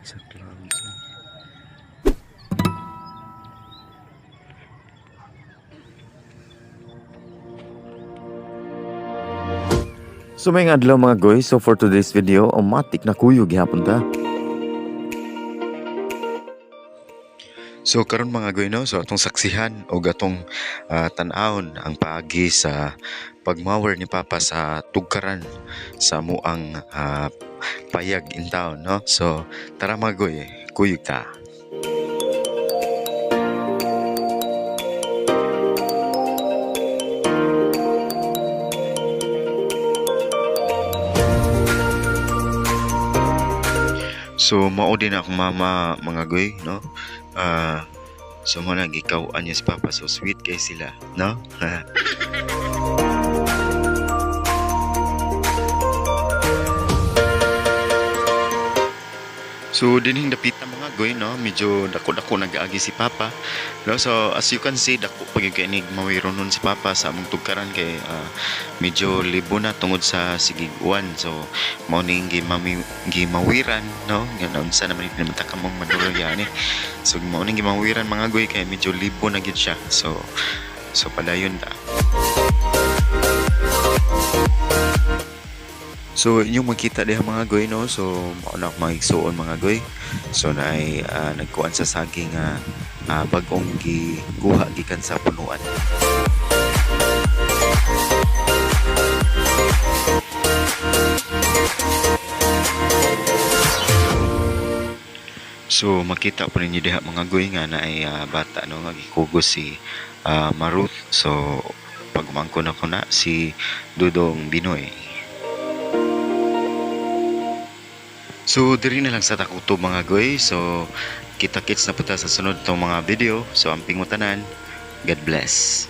Sa clouds. So may adlaw, mga goy, so for today's video, automatic na kuyog gihapon ta. So karon, mga goy, no, so atong saksihan og atong tan-awon ang paagi sa pagmawer ni Papa sa tugkaran sa amoang payag in town, no. So tara, mga goy, kuyog ta. So mao din akong mama, mga goy, no. So mo na gikaw-an niya si Papa, so sweet kay sila, no? So dinhing dapita, mga goy, no, medyo dako-dako nagaagi si Papa. No, so as you can see, dako pa gyud kay nig mawiron nun si Papa sa among tugkaran kay medyo libo na tungod sa sigig uwan. So mao ning gimawiran, no, nga unsa naman ni ta kamong maduroy ani. So mao ning gimawiran, mga goy, kay medyo libo na gyud siya. So padayon ta. So inyong makita diha, mga goy, no. So mao na akong mga igsuon, mga goy. So naay nagkuan sa saging nga bag-ong gikuha gikan sa punuan. So makita po ninyo diha, mga goy, nga naay bata, no, nga gikugos si Maruth. So pagumangkon ako na si Dudong Binoy. So diri na lang sa takuto, mga goy. So kita-kits na po ta sa sunod tong mga video. So amping mo tanan. God bless.